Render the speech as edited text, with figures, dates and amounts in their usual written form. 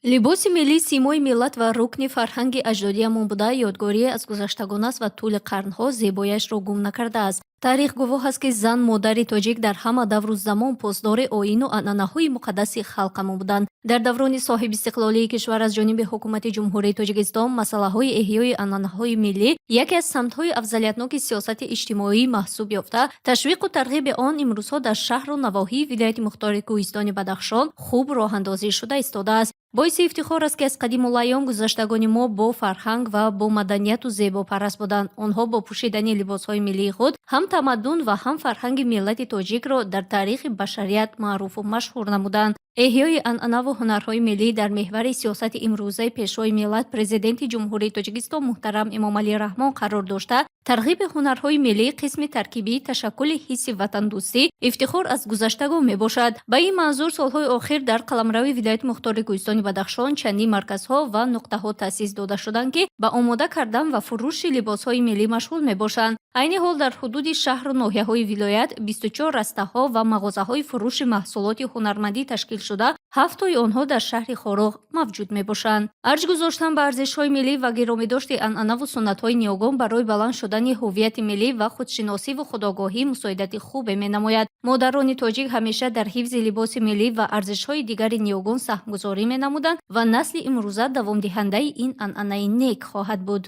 Либоси миллӣ симои миллат ва рукни фарҳанги аҷдодиамон буда, ёдгорие аз гузаштагон аст ва тӯли қарнҳо зебояшро гум накардааст. Таърих гувоҳ аст, ки зан, модари тоҷик дар ҳама давру замон посдори оину анъанаҳои муқаддаси халқамон буданд. Дар даврони соҳибистиқлолии кишвар аз ҷониби Ҳукумати Ҷумҳурии Тоҷикистон масъалаҳои эҳёи анъанаҳои миллӣ яке аз самтҳои афзалиятноки сиёсати иҷтимоӣ маҳсуб ёфта, ташвиқу тарғиби он имрӯзҳо дар шаҳру навоҳии вилояти мухтори Кӯҳистони Бадахшон хуб роҳандозӣ шуда истодааст. Боиси ифтихор аст, ки аз қадимулайём гузаштагони мо бо фарҳанг ва бо маданияту зебопараст буданд. Онҳо бо пӯшидани либосҳои миллии худ ҳам тамаддун ва ҳам фарҳанги миллати тоҷикро дар таърихи башарият маъруфу машҳур намуданд. Эҳёи анъанаву ҳунарҳои миллӣ дар меҳвари сиёсати имрӯзаи Пешвои миллат, Президенти Ҷумҳурии Тоҷикистон муҳтарам Эмомалӣ Раҳмон қарор дошта, тарғиби ҳунарҳои миллӣ қисми таркибии ташаккули ҳисси ватандӯстӣ, ифтихор аз гузаштагон мебошад. Ба ин манзур солҳои охир дар қаламрави вилояти мухтори Кӯҳистони Бадахшон чандин марказҳо ва нуқтаҳо таъсис дода шуданд, ки ба омода кардан ва фурӯши либосҳои миллӣ машғул мебошанд. Айни ҳол дар ҳудуди шаҳру ноҳияҳои вилоят 24 растаҳо ва мағозаҳои фурӯши маҳсулоти ҳунармандӣ ташкил шуда, ҳафтои онҳо дар шаҳри Хоруғ мавҷуд мебошанд. Арҷ гузоштан ба арзишҳои миллӣ ва гиромидошти анъанаву суннатҳои ниёгон барои баланд шудани ҳуввияти миллӣ ва худшиносиву худогоҳӣ мусоидати хубе менамояд. Модарони тоҷик ҳамеша дар ҳифзи либоси миллӣ ва арзишҳои дигари ниёгон саҳмгузорӣ менамуданд ва насли имрӯза давомдиҳандаи ин анъанаи нек хоҳад буд.